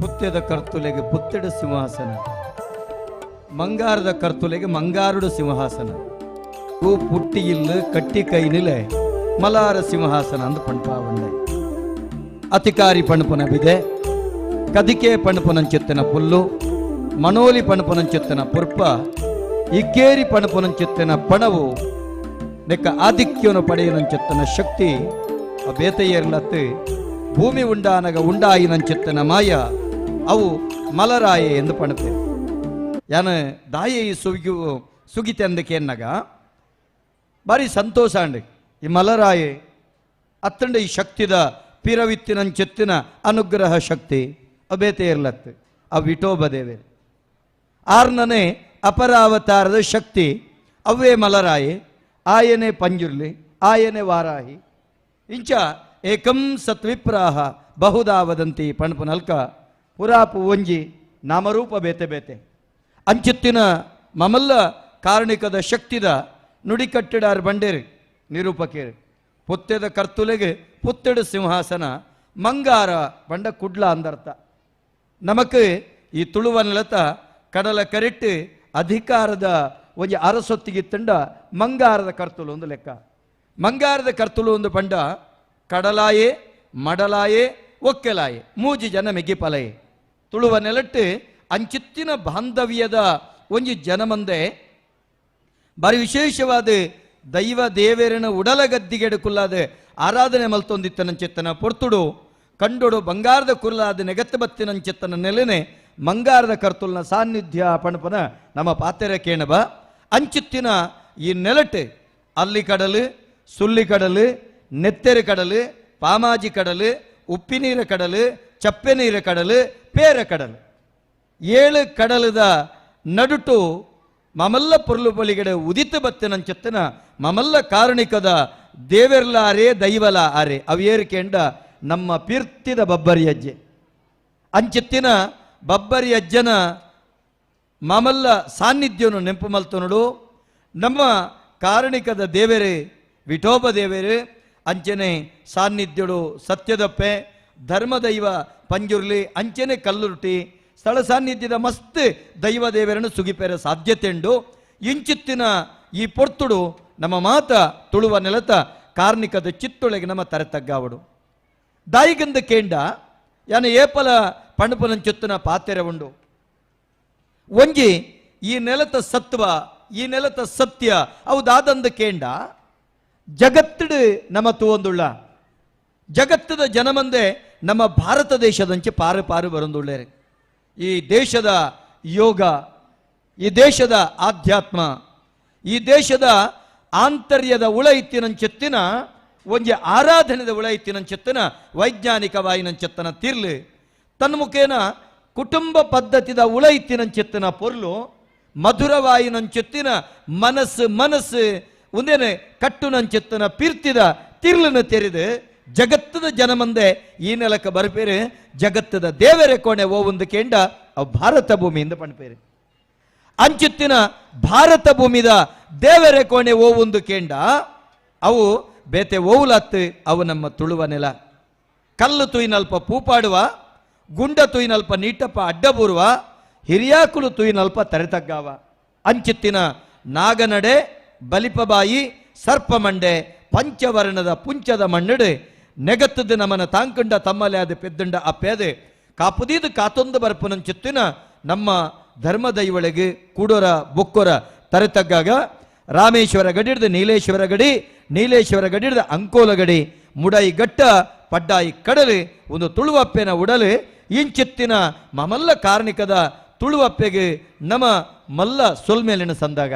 ಪುತ್ತೆದ ಕರ್ತುಲೆಗೆ ಪುತ್ತೆಡು ಸಿಂಹಾಸನ, ಮಂಗಾರದ ಕರ್ತುಲೆಗೆ ಮಂಗಾರುಡು ಸಿಂಹಾಸನ, ಹೂ ಪುಟ್ಟಿ ಇಲ್ಲು ಕಟ್ಟಿ ಕೈ ನಿಲೆ ಮಲಾರ ಸಿಂಹಾಸನ ಅಂದು ಪಣ್ಪಾವಂಡೆ. ಅತಿಕಾರಿ ಪಣಪುನ ಬಿದೆ, ಕದಿಕೆ ಪಣಪುನಂಚೆತ್ತನ ಪುಲ್ಲು, ಮಣೋಲಿ ಪಣಪುನಂಚೆತ್ತನ ಪುರ್ಪ, ಇಕ್ಕೇರಿ ಪಣಪುನಂಚೆತ್ತನ ಪಣವು, ನೆಕ್ಕ ಆಧಿಕ್ಯನು ಪಡೆಯನಂಚೆತ್ತನ ಶಕ್ತಿ ಬೇತೆಯರ್ಲತ್ತು ಭೂಮಿ ಉಂಡಾನಗ ಉಂಡಾಯಿನಂಚೆತ್ತನ ಮಾಯ ಅವು ಮಲರಾಯೆ ಎಂದು ಪಣತೆ. ಯಾನ ದಾಯೆ ಈ ಸುಗಿಯು ಸುಗಿತೆಂದಕ್ಕೆ ಎನ್ನಗ ಬಾರಿ ಸಂತೋಷ ಅಂಡಿ. ಈ ಮಲರಾಯೆ ಅತ್ತಂಡ ಈ ಶಕ್ತಿದ ಪಿರವಿತ್ತಿನಂಚೆತ್ತಿನ ಅನುಗ್ರಹ ಶಕ್ತಿ ಅಬೇತೆ ಇರ್ಲತ್ತು ಅವು ವಿಠೋಬ ದೇವೆ ಆರ್ನನೆ ಅಪರಾವತಾರದ ಶಕ್ತಿ ಅವೇ ಮಲರಾಯೆ. ಆಯನೆ ಪಂಜುರ್ಲಿ, ಆಯನೆ ವಾರಾಹಿ. ಇಂಚ ಏಕಂ ಸತ್ವಿಪ್ರಾಹ ಬಹುದಾ ವದಂತಿ ಪಣಪುನಲ್ಕ ಪುರಾಪು ಒಂಜಿ ನಾಮರೂಪ ಬೇತೆ ಬೇತೆ ಅಂಚಿತ್ತಿನ ಮಮಲ್ಲ ಕಾರಣಿಕದ ಶಕ್ತಿದ ನುಡಿ ಕಟ್ಟಿಡಾರ್ ಬಂಡೇರು ನಿರೂಪಕೇರು. ಪುತ್ತೆದ ಕರ್ತುಲೆಗೆ ಪುತ್ತೆಡು ಸಿಂಹಾಸನ, ಮಂಗಾರ ಬಂಡ ಕುಡ್ಲ ಅಂದರ್ಥ. ನಮಕ್ ಈ ತುಳುವ ನೆಲತ ಕಡಲ ಕರಿಟ್ಟು ಅಧಿಕಾರದ ಒಂಜಿ ಅರಸೊತ್ತಿಗೆ ತಂಡ ಮಂಗಾರದ ಕರ್ತುಲು ಒಂದು ಲೆಕ್ಕ. ಮಂಗಾರದ ಕರ್ತುಲು ಒಂದು ಪಂಡ ಕಡಲಾಯೆ ಮಡಲಾಯೆ ಒಕ್ಕೆಲಾಯೆ ಮೂಜಿ ಜನ ಮೆಗ್ಗಿಪಲಯೆ. ತುಳುವ ನೆಲಟ್ಟು ಅಂಚಿತ್ತಿನ ಬಾಂಧವ್ಯದ ಒಂಜಿ ಜನಮಂದೆ ಬಾರಿ ವಿಶೇಷವಾದ ದೈವ ದೇವರನ ಉಡಲಗದ್ದಿಗೆಡುಕುಲ್ಲಾದ ಆರಾಧನೆ ಮಲ್ತೊಂದಿತ್ತನಂಚಿತ್ತನ ಪೊರ್ತುಡು ಕಂಡೊಡು ಬಂಗಾರದ ಕುರ್ಲಾದ ನೆಗತ್ತ ಬತ್ತಿನಂಚಿತ್ತನ ನೆಲೆನೆ ಮಂಗಾರದ ಕರ್ತುಲ್ನ ಸಾನ್ನಿಧ್ಯ ಪಣಪನ ನಮ್ಮ ಪಾತೆರ ಕೇಣಬ. ಅಂಚಿತ್ತಿನ ಈ ನೆಲಟು ಅಲ್ಲಿ ಕಡಲು, ಸುಳ್ಳಿ ಕಡಲು, ನೆತ್ತೆರೆ ಕಡಲು, ಪಾಮಾಜಿ ಕಡಲು, ಉಪ್ಪಿನೀರ ಕಡಲು, ಚಪ್ಪೆ ನೀರ ಕಡಲು, ಪೇರ ಕಡಲು, ಏಳು ಕಡಲದ ನಡುಟು ಮಮಲ್ಲ ಪೊರ್ಲು ಬಲಿಗಡೆ ಉದಿತ ಬತ್ತಿನಂಚೆತ್ತನ ಮಮಲ್ಲ ಕಾರಣಿಕದ ದೇವೆರ್ಲ ಆರೆ ದೈವಲ ಆರೆ ಅವೇರು ಕೆಂಡ ನಮ್ಮ ಪೀರ್ತಿದ ಬಬ್ಬರಿ ಅಜ್ಜೆ. ಅಂಚೆತ್ತಿನ ಬಬ್ಬರಿ ಅಜ್ಜನ ಮಮಲ್ಲ ಸಾನ್ನಿಧ್ಯವನ್ನು ನೆಂಪು ಮಲ್ತನುಡು ನಮ್ಮ ಕಾರಣಿಕದ ದೇವೆರೆ ವಿಠೋಬ ದೇವೆರೆ ಅಂಚನೆ ಸಾನ್ನಿಧ್ಯಡು ಸತ್ಯದಪ್ಪೆ ಧರ್ಮದೈವ ಪಂಜುರ್ಲಿ ಅಂಚನೆ ಕಲ್ಲುರುಟಿ ಸ್ಥಳ ಸಾನ್ನಿಧ್ಯದ ಮಸ್ತ್ ದೈವ ದೇವರನ್ನು ಸುಗಿಪೆರ ಸಾಧ್ಯತೆ ಉಂಡು. ಇಂಚಿತ್ತಿನ ಈ ಪೊರ್ತುಡು ನಮ್ಮ ಮಾತ ತುಳುವ ನೆಲತ ಕಾರ್ಣಿಕದ ಚಿತ್ತೊಳಗೆ ನಮ್ಮ ತರೆ ತಗ್ಗಾವಡು. ದಾಯಿಗಂದ ಕೇಂಡ ಯಾನ ಏಪಲ ಪಣಪುನಂಚೊತ್ತುನ ಪಾತೆರ ಉಂಡು. ಒಂಜಿ ಈ ನೆಲತ ಸತ್ವ, ಈ ನೆಲತ ಸತ್ಯ ಅವು ದಾದಂದ ಕೇಂಡ ಜಗತ್ತಿಡು ನಮ್ಮ ತೂವೊಂದುಳ್ಳ ಜಗತ್ತದ ಜನಮಂದೆ ನಮ್ಮ ಭಾರತ ದೇಶದಂಚೆ ಪಾರು ಪಾರು ಬರಂದುಳ್ಳೇರೆ. ಈ ದೇಶದ ಯೋಗ, ಈ ದೇಶದ ಆಧ್ಯಾತ್ಮ, ಈ ದೇಶದ ಆಂತರ್ಯದ ಉಳ ಇತ್ತಿನಂಚೆತ್ತಿನ ಒಂಜಿ ಆರಾಧನೆದ ಉಳ ಇತ್ತಿನಂಚೆತ್ತಿನ ವೈಜ್ಞಾನಿಕವಾಯಿನಂಚೆತ್ತನ ತಿರ್ಲು ತನ್ಮುಖೇನ ಕುಟುಂಬ ಪದ್ಧತಿದ ಉಳ ಇತ್ತಿನಂಚೆತ್ತಿನ ಪೊರ್ಲು ಮಧುರವಾಯಿನಂಚೆತ್ತಿನ ಮನಸ್ಸು ಮನಸ್ಸು ಒಂದೇನೆ ಕಟ್ಟುನಂಚೆತ್ತನ ಪೀರ್ತಿದ ತಿರ್ಲನ ತೆರೆದು ಜಗತ್ತದ ಜನಮಂದೆ ಈ ನೆಲಕ್ಕೆ ಬರ್ಪೇರು. ಜಗತ್ತದ ದೇವರೇ ಕೋಣೆ ಓ ಒಂದು ಕೇಂಡ ಅವು ಭಾರತ ಭೂಮಿಯಿಂದ ಪಣ್ಪೇರು. ಅಂಚಿತ್ತಿನ ಭಾರತ ಭೂಮಿದ ದೇವರೇ ಕೋಣೆ ಓ ಒಂದು ಕೇಂಡ ಅವು ಬೇತೆ ಓವುಲತ್ತು ಅವು ನಮ್ಮ ತುಳುವ ನೆಲ. ಕಲ್ಲು ತುಯ್ನಲ್ಪ ಪೂಪಾಡುವ, ಗುಂಡ ತುಯ್ನಲ್ಪ ನೀಟಪ್ಪ ಅಡ್ಡಬೂರುವ, ಹಿರಿಯಾಕುಲು ತುಯ್ನಲ್ಪ ತರೆತಗ್ಗಾವ. ಅಂಚಿತ್ತಿನ ನಾಗನಡೆ ಬಲಿಪಬಾಯಿ ಸರ್ಪಮಂಡೆ ಪಂಚವರ್ಣದ ಪುಂಚದ ಮಣ್ಣುಡು ನೆಗತ್ತದ ನಮನ ತಾಂಕಂಡ ತಮ್ಮಲೆ ಅದು ಪೆದ್ದಂಡ ಅಪ್ಪೆದು ಕಾಪುದೀದು ಕಾತೊಂದು ಬರ್ಪುನಂಚಿತ್ತಿನ ನಮ್ಮ ಧರ್ಮದೈವಳಿಗೆ ಕೂಡೋರ ಬೊಕ್ಕೊರ ತರೆತಗ್ಗಾಗ ರಾಮೇಶ್ವರ ಗಡಿ ಹಿಡ್ದು ನೀಲೇಶ್ವರ ಗಡಿ, ನೀಲೇಶ್ವರ ಗಡಿ ಹಿಡ್ದು ಅಂಕೋಲ ಗಡಿ, ಮುಡೈ ಗಟ್ಟ ಪಡ್ಡಾಯಿ ಕಡಲು ಒಂದು ತುಳುವಪ್ಪೆನ ಉಡಲು. ಇಂಚಿತ್ತಿನ ಮಮಲ್ಲ ಕಾರ್ಣಿಕದ ತುಳುವಪ್ಪೆಗೆ ನಮ ಮಲ್ಲ ಸೊಲ್ಮೇಲಿನ ಸಂದಾಗ.